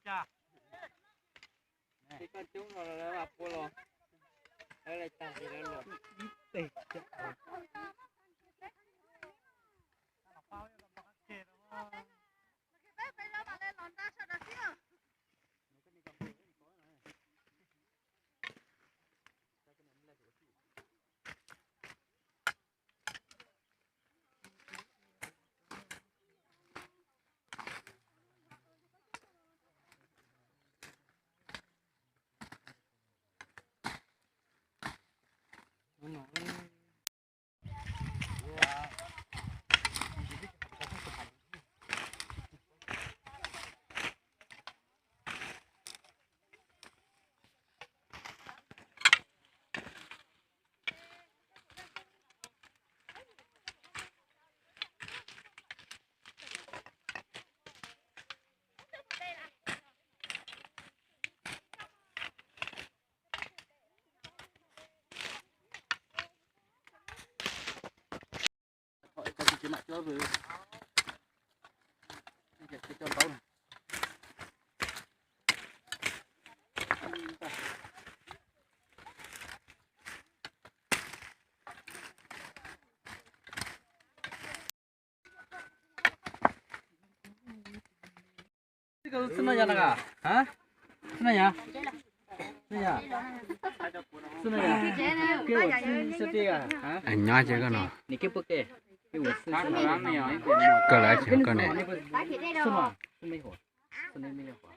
Ces koj coob los lawv pua los, lawv lais tag ces lawv los. Xib no yog na, xib no yog, xib no yog, keb ua xib sab tij a, nyob ces koj no, koj lawv ces koj ne, xib no, xib no yog, xib no yog.